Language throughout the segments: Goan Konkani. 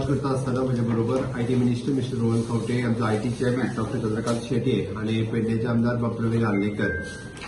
लॉन्च करता आसतना म्हज्या बरोबर IT minister mister Rohan Khaunte, आमचो IT chairman doctor Chandrakant Shetye आनी पेडणेचे आमदार बाब प्रवीण आर्लेकर.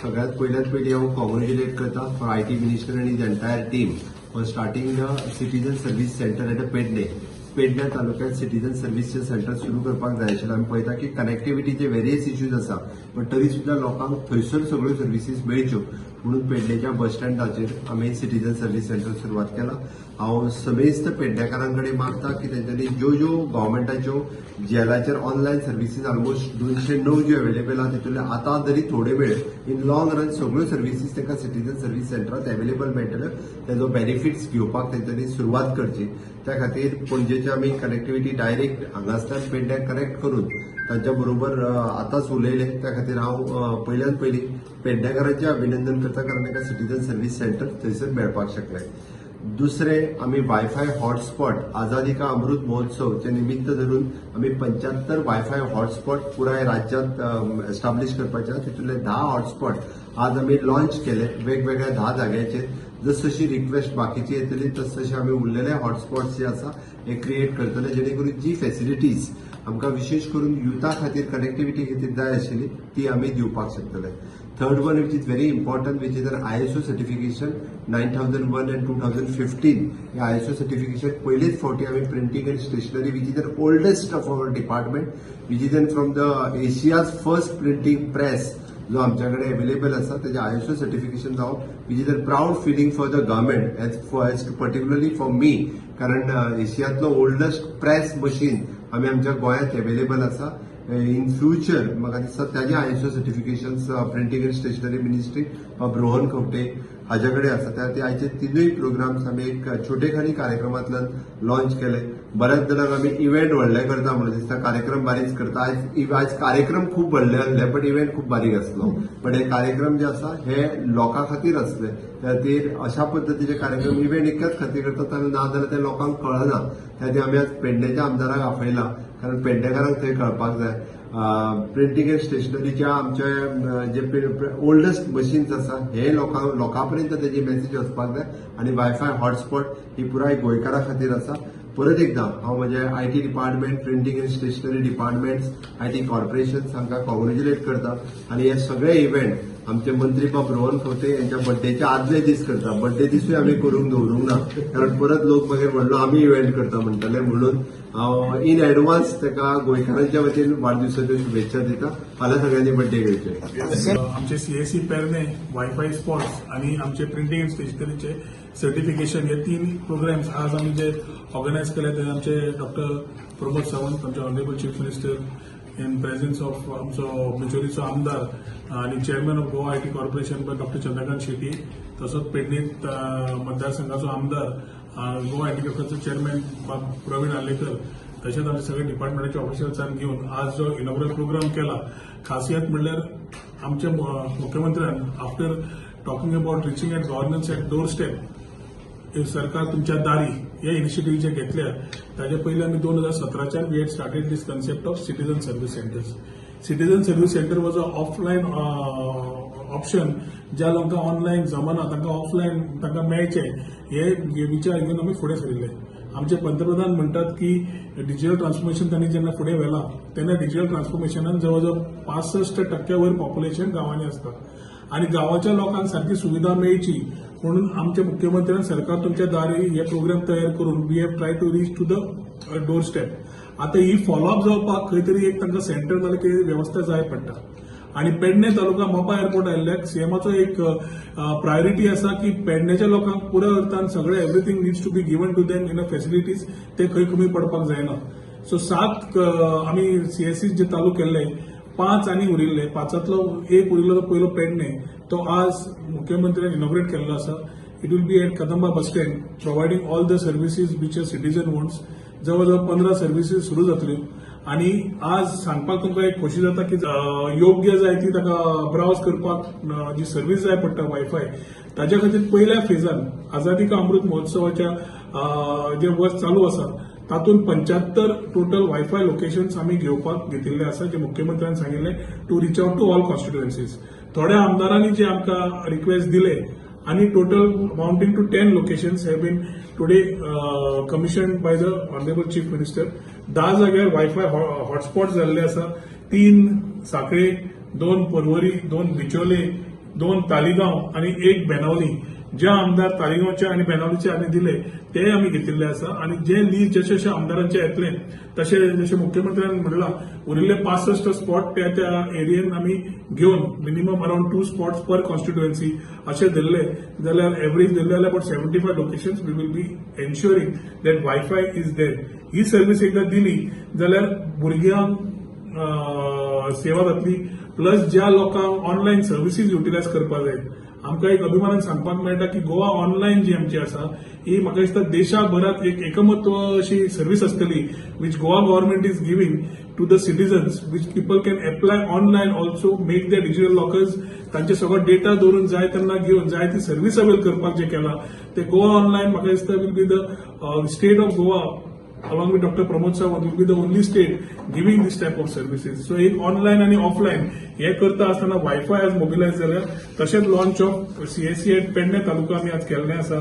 सगळ्यात पयल्यात पयलीं हांव कॉंग्रेच्युलेट करता for IT minister आनी his entire team for starting the citizen service center at Pedne. पेडण्या तालुक्यात सिटीजन सर्व्हिसचे सेंटर सुरू करपाक जाय आशिल्लें. आमी पळयता की कनेक्टिव्हिटीचे वेरियस इश्यूज आसा, पण तरी सुद्दां लोकांक थंयसर सगळ्यो सर्विसीस मेळच्यो म्हणून पेडणेच्या बस स्टँडाचेर आमी सिटीजन सर्व्हिस सेंटर सुरवात केला. हांव समेस्त पेडणेकारां कडेन मागता की तेंच्यांनी ज्यो ज्यो गव्हर्मेंटाच्यो झेलाचेर ऑनलायन सर्विसीस ऑलमोस्ट 209 ज्यो अवेलेबल आहा, तितूंतले आतां जरी थोडे वेळ, इन लॉंग रन सगळ्यो सर्विसीस तांकां सिटीजन सर्व्हिस सेंटरात अवेलेबल मेळटल्यो. तेजो बेनिफिट्स घेवपाक तेंच्यांनी सुरवात करची. त्या खातीर पणजेचे आमी कनेक्टिव्हिटी डायरेक्ट हांगासल्यान पेडण्याक कनेक्ट करून तांच्या बरोबर आतांच उलयले. त्या खातीर हांव पयल्यान पयलीं पेडणेकारांचें अभिनंदन करता, कारण तांकां सिटीजन सर्व्हिस सेंटर थंयसर मेळपाक शकलें. दुसरें, आमी वायफाय हॉटस्पॉट आझादी का अमृत महोत्सवचे निमित्त धरून आमी 75 वायफाय हॉटस्पॉट पुराय राज्यात एस्टाब्लिश करपाचे आहा. तितूंतले 10 हॉटस्पॉट आज आमी लॉन्च केले वेगवेगळ्या 10 जाग्याचेर. जस जशी रिक्वेस्ट बाकीची येतली, तस तशे आमी उरलेले हॉटस्पॉट्स जे आसा हे क्रिएट करतले, जेणे करून जी फॅसिलिटीज आमकां विशेश करून युथा खातीर कनेक्टिव्हिटी खातीर जाय आशिल्ली, ती आमी दिवपाक शकतले. Third one, which is very important, which is an ISO certification 9001 and 2015. Hey ISO certification पयलेच फावटी आमी printing and stationery, which is the oldest of our department, which is an from the Asia's first printing press जो आमच्या कडेन अवेलेबल आसा, तेजें ISO certification जावप, which is a proud feeling for the government as particularly for me, कारण एशियांतलो ओल्डस्ट प्रेस मशीन आमी आमच्या गोंयांत अवेलेबल आसा. इन फ्युचर म्हाका दिसता ताजें ISO certification printing and stationery ministry बाब रोहन खंवटे हाज्या कडेन आसा. त्या खातीर आयचे तिनूय प्रोग्राम्स आमी एक छोटेखानी कार्यक्रमांतल्यान लॉन्च केले. बऱ्याच जाणांक आमी इव्हेंट व्हडले करता म्हणून दिसता, कार्यक्रम बारीक करता. आयज कार्यक्रम खूब व्हडले आसले, बट इव्हेंट खूब बारीक आसलो. बट हे कार्यक्रम जे आसा हे लोकां खातीर आसले. त्या खातीर अशा पद्दतीचे कार्यक्रम इव्हेंट एकाच खातीर करतात आनी ना जाल्यार ते लोकांक कळना. त्या खातीर आमी आज पेडणेच्या आमदाराक आपयला, कारण पेडणेकारांक थंय कळपाक जाय, प्रिंटींग अँड स्टेशनरीच्या आमचे जे ओल्डस्ट मशीन्स आसा, हे लोकां पर्यंत तेजी मॅसेज वचपाक जाय आनी वायफाय हॉटस्पॉट ही पुराय गोंयकारां खातीर आसा. परत एकदा हांव म्हजे IT department, printing and stationery departments, IT corporation हांकां कॉंग्रेच्युलेट करता आनी हे सगळे इव्हेंट आमचे मंत्री बाब रोहन खंवटे यांच्या बड्डेच्या आदले दीस करता. बड्डे दिसूय आमी करूंक दवरूंक ना, कारण परत लोक मागीर व्हडलो आमी इव्हेंट करता म्हणटले. म्हणून हांव इन एडवान्स ताका गोंयकारांच्या वतीन वाडदिवसाच्यो शुभेच्छा दिता. फाल्यां सगळ्यांनी बड्डे घेवचे. आमचे सीएससी पेरणे वायफाय स्पॉट्स आणि आमचे प्रिंटिंग अँड स्टेशनरीचे सर्टिफिकेशन हे तीन प्रोग्राम्स आज आमी जे ऑर्गनायज केले, ते आमचे डॉक्टर प्रमोद सावंत, आमचे honourable chief minister, in presence of आमचो बिचोलीचो आमदार आणि chairman of Goa IT corporation doctor Chandrakant Shetye, तसोच पेडणे मतदारसंघाचो आमदार, गोवा IT कॉर्पोरेशनचो चेअरमॅन बाब प्रवीण आर्लेकर, तशेंच आमचे सगळे डिपार्टमेंटाचे ऑफिशल्सान घेवन आज जो इनॉग्रल प्रोग्राम केला, खासियत म्हणल्यार आमच्या मुख्यमंत्र्यान after talking about reaching at governance at door step, सरकार तुमच्या दारी हे इनिशिएटीव जे घेतल्या, ताजे पयलीं आमी 2017च्यान we had started this concept of citizen service centers. Citizen service center was a offline option. ज्या लोकांक ऑनलायन जमना, तांकां ऑफलायन तांकां मेळचें हे विचार घेवन आमी फुडें सरिल्ले. आमचे पंतप्रधान म्हणटात की डिजिटल ट्रान्सफॉर्मेशन तांणी जेन्ना फुडें व्हेलां, तेन्ना डिजिटल ट्रान्सफॉर्मेशनान जवळ जवळ 65 टक्क्या वयर पॉप्युलेशन गांवांनी आसता आणि गांवाच्या लोकांक सारकी सुविधा मेळची म्हणून आमच्या मुख्यमंत्र्यान सरकार तुमच्या दारी हे प्रोग्राम तयार करून we have try to reach to the door step. आता ही फॉलोअप जावपाक खंय तरी एक तांकां सेंटर जाल्यार कितें वेवस्था जाय पडटा आणि पेडणे तालुका मोपा एअरपोर्ट आयिल्ल्याक सीएमाचो एक प्रायोरिटी आसा की पेडण्याच्या लोकांक पुराय अर्थान सगळे everything needs to be given to them in a facilities, ते खंय कमी पडपाक जायना. सो सात आमी सीएससी जे चालू केल्ले, पांच आनी उरिल्ले. पांचातलो एक उरिल्लो तो पयलो पेडणे, तो आज मुख्यमंत्र्यान इनॉग्रेट केल्लो आसा. It will be at Kadamba bus stand, providing all the services which a citizen wants. जवळ जवळ 15 सर्विसीस सुरू जातल्यो आणि आज सांगपाक तुमकां एक खोशी जाता की योग्य जाय ती ताका ब्रावज करपाक जी सर्वीस जाय पडटा वायफाय, ताच्या खातीर पयल्या फेजान आझादी का अमृत महोत्सवाच्या जे वर्स चालू आसा, तातूंत 75 टोटल वायफाय लोकेशन्स आमी घेवपाक घेतिल्ले आसा, जे मुख्यमंत्र्यान सांगिल्ले to reach out to all constituencies. थोड्या आमदारांनी जे आमकां रिक्वेस्ट दिले आनी total amounting to 10 locations have been today commission by the honourable Chief Minister. 10 जाग्यार वायफाय हॉटस्पॉट जाल्ले आसा. तीन साखळे, दोन पर्वरी, दोन बिचोले, दोन तालिगांव आनी एक बेनावली. ज्या आमदार तालिगांवचे आनी बेनावलीचे आमी दिले ते आमी घेतिल्ले आसा आनी जे लीज जशे जशे आमदारांचे येतले तशे जशे मुख्यमंत्र्यान म्हणलां, उरिल्ले 65 स्पॉट त्या त्या एरियेन आमी घेवन minimum around two spots per constituency अशें धरले जाल्यार, एवरेज धरले जाल्यार about 75 locations we will be ensuring that WiFi is there. He service एकदां दिली जाल्यार भुरग्यांक सेवा जातली, प्लस ज्या लोकांक ऑनलायन सर्विसीस युटिलायज करपाक जाय, आमकां एक अभिमानान सांगपाक मेळटा की गोवा ऑनलायन जी आमची आसा ही म्हाका दिसता देशाभरात एक एकमत्व अशी सर्वीस आसतली which Goa government is giving to the citizens, which people can apply online also, make the digital lockers, तांचे सगळो डेटा दवरून जाय तेन्ना घेवन जाय ती सर्वीस अवेल करपाक जे केला ते गोवा ऑनलायन म्हाका दिसता will be the state of Goa along with Dr. Pramod Sawant will be the only state giving this type of services. So एक ऑनलायन आणि ऑफलायन हे करता आसतना वायफाय आज मोबिलायज जाल्या. तशेंच launch of CSC at Pedne taluka आमी आज केल्लें आसा.